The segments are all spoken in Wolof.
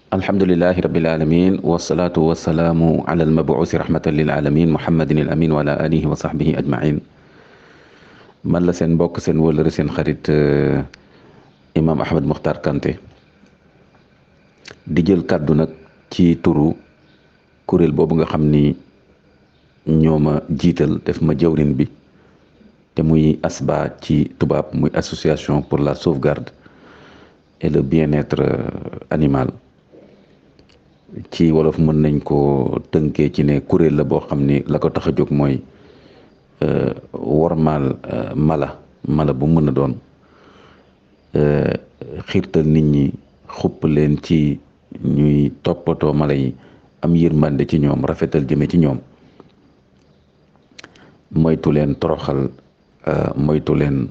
alhamdulilahi rabbil alamin wasalaatu wasalaamu ala almabuusi rahmatan lil alamin muhammadin al amin wa ala alihi wa sahbihi ajmain man la seen mbokk seen wëlëre seen xarit imam Ahmed Mokhtar Kanté di jël kàddu nag ci turu kuréel boobu nga xam ni ñoo ma jiital def ma jawrin bi te muy ASBA ci tubaab muy association pour la sauvegarde et le bien-être animal ci wolof mën nañ ko tënkee ci ne kuréel la boo xam ni la ko tax a jóg mooy wormaal mala bu mën a doon xiirtal nit ñi xupp leen ci ñuy toppatoo mala yi am yërmande ci ñoom rafetal jëme ci ñoom moytu leen toroxal moytu leen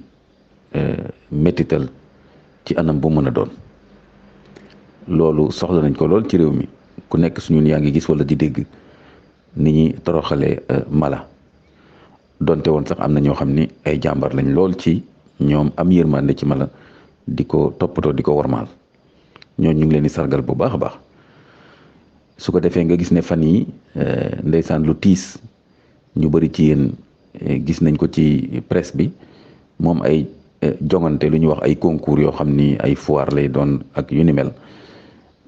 métital ci anam bu mën a doon loolu soxla nañ ko lool ci réew mi ku nekk suñun yaa ngi gis wala di dégg ni ñuy toroxalee mala donte woon sax am na ñoo xam ni ay jàmbar lañ lool ci ñoom am yërmande ci mala di ko toppatoo di ko wormaal ñoo ñu ngi leen di sargal bu baax a baax su ko defee nga gis ne fan yi ndeysaan lu tiis ñu bari ci yéen gis nañ ko ci presse bi moom ay jongante lu ñuy wax ay concours yoo xam ni ay foire lay doon ak yu ni mel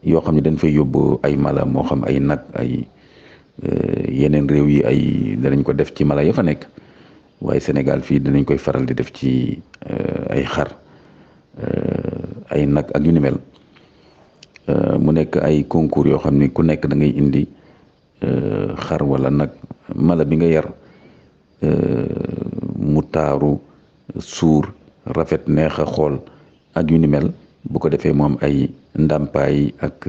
yoo xam ne dañ fay yóbbu ay mala moo xam ay nag ay yeneen réew yi ay danañ ko def ci mala ya fa nekk waaye Sénégal fii danañ koy faral di def ci ay xar ay nag ak yu ni mel mu nekk ay concours yoo xam ni ku nekk da ngay indi xar wala nag mala bi nga yar mu taaru suur rafet neex a xool ak yu ni mel bu ko defee moom ay ndàmpaay ak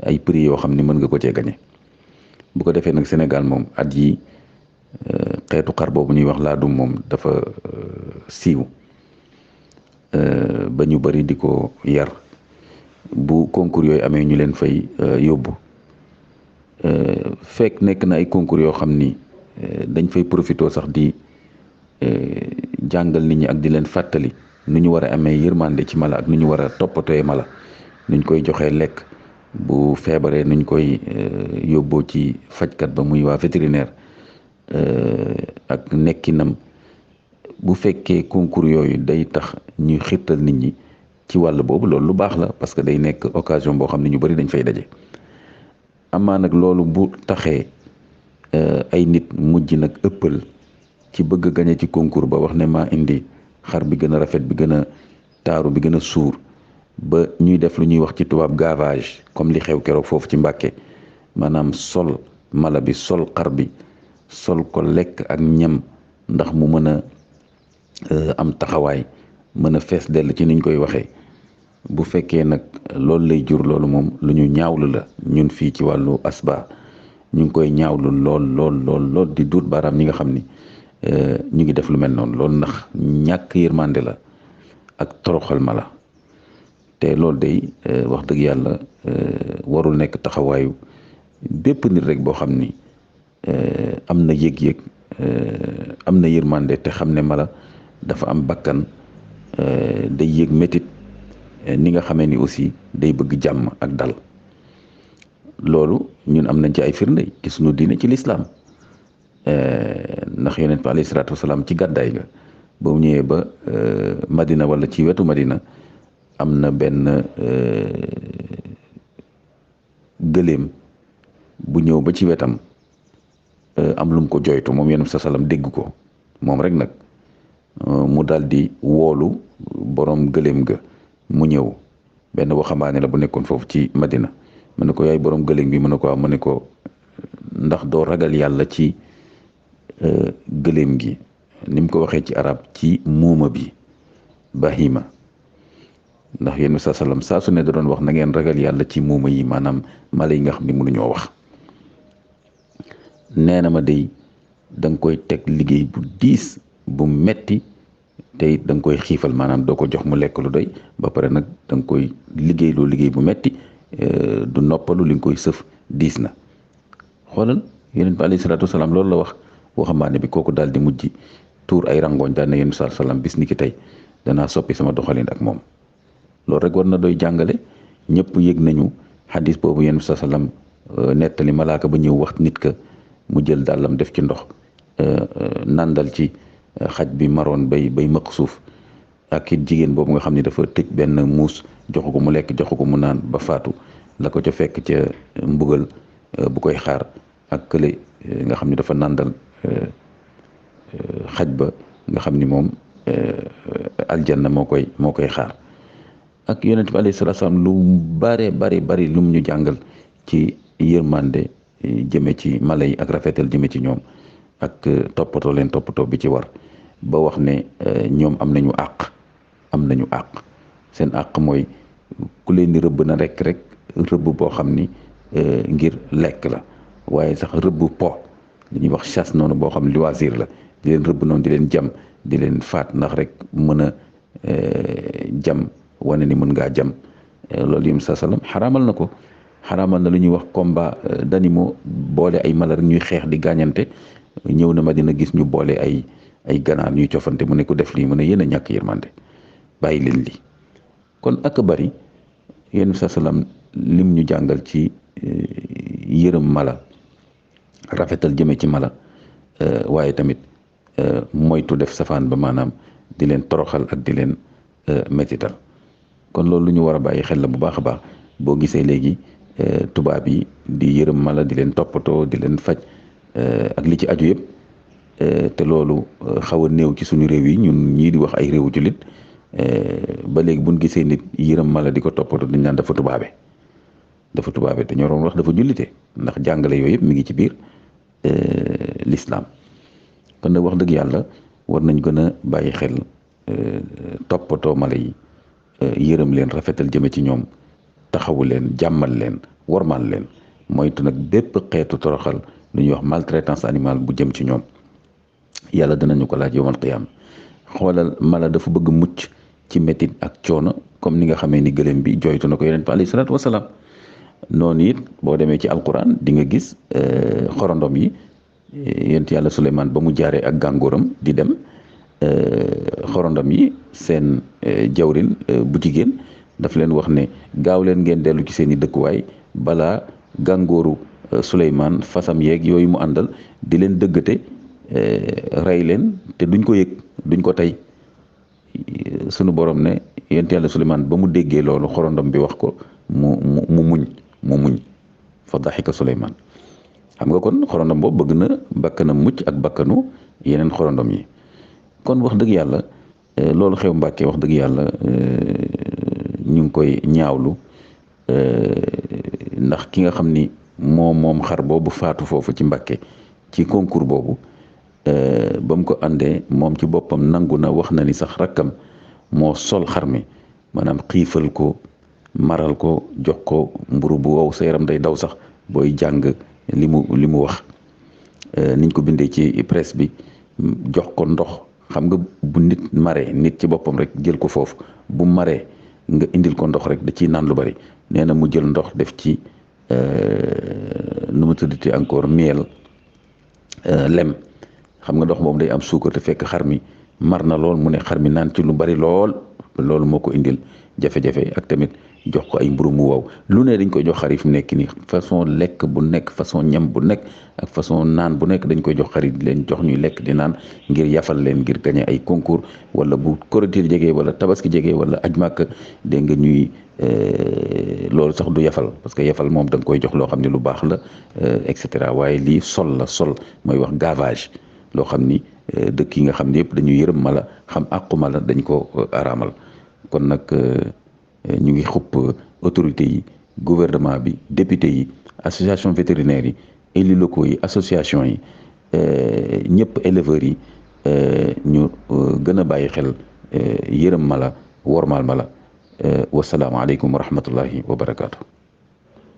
ay prix yoo xam ni mën nga ko cee gañe bu ko defee nag Sénégal moom at yi xeetu xar boobu ñuy wax laadum moom dafa siiw ba ñu bari di ko yar bu concours yooyu amee ñu leen fay yóbbu fekk nekk na ay concours yoo xam ni dañ fay profité sax di jàngal nit ñi ak di leen fàttali nu ñu war a amee yërmande ci mala ak nu ñu war a toppatooy mala nuñ koy joxee lekk bu feebaree nuñ koy yóbboo ci fajkat ba muy waa vétérinaire ak nekkinam bu fekkee concours yooyu day tax ñuy xirtal nit ñi ci wàll boobu loolu lu baax la parce que day nekk occasion boo xam ne ñu bari dañ fay daje amaa nag loolu bu taxee ay nit mujj nag ëppal ci bëgg a gañe ci concours ba wax ne maa indi xar bi gën a rafet bi gën a taaru bi gën a suur ba ñuy def lu ñuy wax ci tubaab gavage comme li xew keroog foofu ci Mbàkke maanaam sol mala bi sol xar bi sol ko lekk ak ñam ndax mu mën a am taxawaay mën a fees dell ci niñ koy waxee bu fekkee nag loolu lay jur loolu moom lu ñu ñaawlu la ñun fii ci wàllu ASBA ñu ngi koy ñaawlu lool di duut baaraam ñi nga xam ni ñu ngi def lu mel noonu loolu ndax ñàkk yërmande la ak toroxal mala te loolu day wax dëgg yàlla warul nekk taxawaayu bépp nit rek boo xam ni am na yëg-yëg am na yërmande te xam ne mala dafa am bakkan day yëg métit ni nga xamee ni aussi day bëgg jàmm ak dal loolu ñun am nañ ci ay firnde ci sunu diine ci lislaam ndax yonent bi alayhi salaatu wasalaam ci gàddaay ga ba mu ñëwee ba Madina wala ci wetu Madina am na benn gëléem bu ñëw ba ci wetam am lu mu ko joytu moom yonent bi sa salaam dégg ko moom rek nag mu daal di woolu borom gëléem ga mu ñëw benn waxambaane la bu nekkoon foofu ci Madina mu ne ko yaay borom gëléem bi mu ne ko waaw mu ne ko ndax doo ragal yàlla ci gëléem gi ni mu ko waxee ci arab ci muuma bi bahima ndax yéen sa salam saa su ne da doon wax na ngeen ragal yàlla ci muuma yi maanaam mala yi nga xam ne mënuñoo wax nee na ma day da nga koy teg liggéey bu diis bu metti te it da nga koy xiifal maanaam doo ko jox mu lekk lu doy ba pare nag da nga koy liggéey loo liggéey bu metti du noppalu li nga koy sëf diis na xoolal yonent bi alayhi salaatu wasalaam loolu la wax waxambaane bi kooku daal di mujj tuur ay rangooñ daal ne yonent salaatu wasalaam bis ni ki tey danaa soppi sama doxalin ak moom loolu rek war na doy jàngale ñëpp yëg nañu xadis boobu yéen sa sallam nettali malaaka ba ñëw wax nit ka mu jël dàllam def ci ndox nandal ci xaj bi maroon bay mëq suuf ak it jigéen boobu nga xam ne dafa tëj benn muus joxu ko mu lekk joxu ko mu naan ba faatu la ko ca fekk ca mbugal bu koy xaar ak kële nga xam ne dafa nandal xaj ba nga xam ni moom aljanna moo koy xaar ak yonent bi alayhi salaatu salaam lu bari lu mu ñu jàngal ci yërmande jëme ci mala yi ak rafetal jëme ci ñoom ak toppatoo leen toppatoo bi ci war ba wax ne ñoom am nañu àq seen àq mooy ku leen di rëbb na rek rëbb boo xam ni ngir lekk la waaye sax rëbb po li ñuy wax chasse noonu boo xam ne loisir la di leen rëbb noonu di leen jam di leen faat ndax rek mën a jam wane ni mën ngaa jam loolu yim sa salam xaraamal na ko xaraamal na lu ñuy wax combat d'animaux boole ay mala rek ñuy xeex di gaañante ñëw na ma dina gis ñu boole ay ganaar ñuy cofante mu ne ko def lii mu ne yéen a ñàkk yërmande bàyyi leen lii kon ak bari yéen sa salam lim ñu jàngal ci yërëm mala rafetal jëme ci mala waaye tamit moytu def safaan ba maanaam di leen toroxal ak di leen mettital kon loolu lu ñu war a bàyyi xel la bu baax a baax boo gisee léegi tubaab yi di yërëm mala di leen toppatoo di leen faj ak li ci aju yëpp te loolu xaw a néew ci suñu réew yi ñun ñii di wax ay réewu jullit ba léegi buñ gisee nit yërëm mala di ko toppatoo dañ naan dafa tubaabe te ñoo doon wax dafa jullite ndax jàngale yooyu yëpp mi ngi ci biir l'islam kon nag wax dëgg yàlla war nañ gën a bàyyi xel toppatoo mala yi yërëm leen rafetal jëme ci ñoom taxawu leen jàmmal leen wormal leen moytu nag bépp xeetu toroxal lu ñuy wax maltraitance animale bu jëm ci ñoom yàlla dinañu ko laaj yowmal qiyaama xoolal mala dafa bëgg mucc ci métit ak coono comme ni nga xamee ni gëléem bi jooytu na ko yonent bi alayhi salaatu wasalaam noonu it boo demee ci alquran di nga gis xorondom yi yonent yàlla Suleymaan ba mu jaaree ak gàngooram di dem xorondom yi seen jawrin bu jigéen daf leen wax ne gaaw leen ngeen dellu ci seen i dëkkuwaay balaa gàngooru Suleymaan fasam yeeg yooyu mu àndal di leen dëggate rey leen te duñ ko yëg duñ ko tey sunu borom ne yonent yàlla Suleymaan ba mu déggee loolu xorondom bi wax ko mu muñ fa daxika Suleymaan xam nga kon xorondom boobu bëgg na bakkanam mucc ak bakkanu yeneen xorondom yi kon wax dëgg yàlla loolu xew Mbàkke wax dëgg yàlla ñu ngi koy ñaawlu ndax ki nga xam ni moom xar boobu faatu foofu ci Mbàkke ci concours boobu ba mu ko àndee moom ci boppam nangu na wax na ni sax rakkam moo sol xar mi maanaam xiifal ko maral ko jox ko mburu bu wow sa yaram day daw sax booy jàng li mu wax niñ ko bindee ci presse bi jox ko ndox xam nga bu nit maree nit ci boppam rek jël ko foofu bu maree nga indil ko ndox rek da ciy naan lu bari nee na mu jël ndox def ci nu mu tuddati encore miel lem xam nga ndox boobu day am suukar te fekk xar mi mar na lool mu ne xar mi naan ci lu bari loolu moo ko indil jafe-jafe ak tamit jox ko ay mburu mu wow lu ne dañ koy jox xar yi fi mu nekk nii façon lekk bu nekk façon ñam bu nekk ak façon naan bu nekk dañ koy jox xar yi di leen jox ñuy lekk di naan ngir yafal leen ngir gagné ay concours wala bu Korité jegee wala tabaski jegee wala aj Màkka dégg nga ñuy loolu sax du yafal parce que yafal moom da nga koy jox loo xam ne lu baax la et cetera waaye lii sol mooy wax gavage loo xam ni dëkk yi nga xam ne yëpp dañuy yërëm mala xam àqu mala dañ ko araamal kon nag ñu ngi xupp autorités yi gouvernement bi député yi association vétérinaire yi élus locaux yi association yi ñëpp éleveurs yi ñu gën a bàyyi xel yërëm mala wormaal mala wasalaamaaleykum wa rahmatullahi wa barakaatu.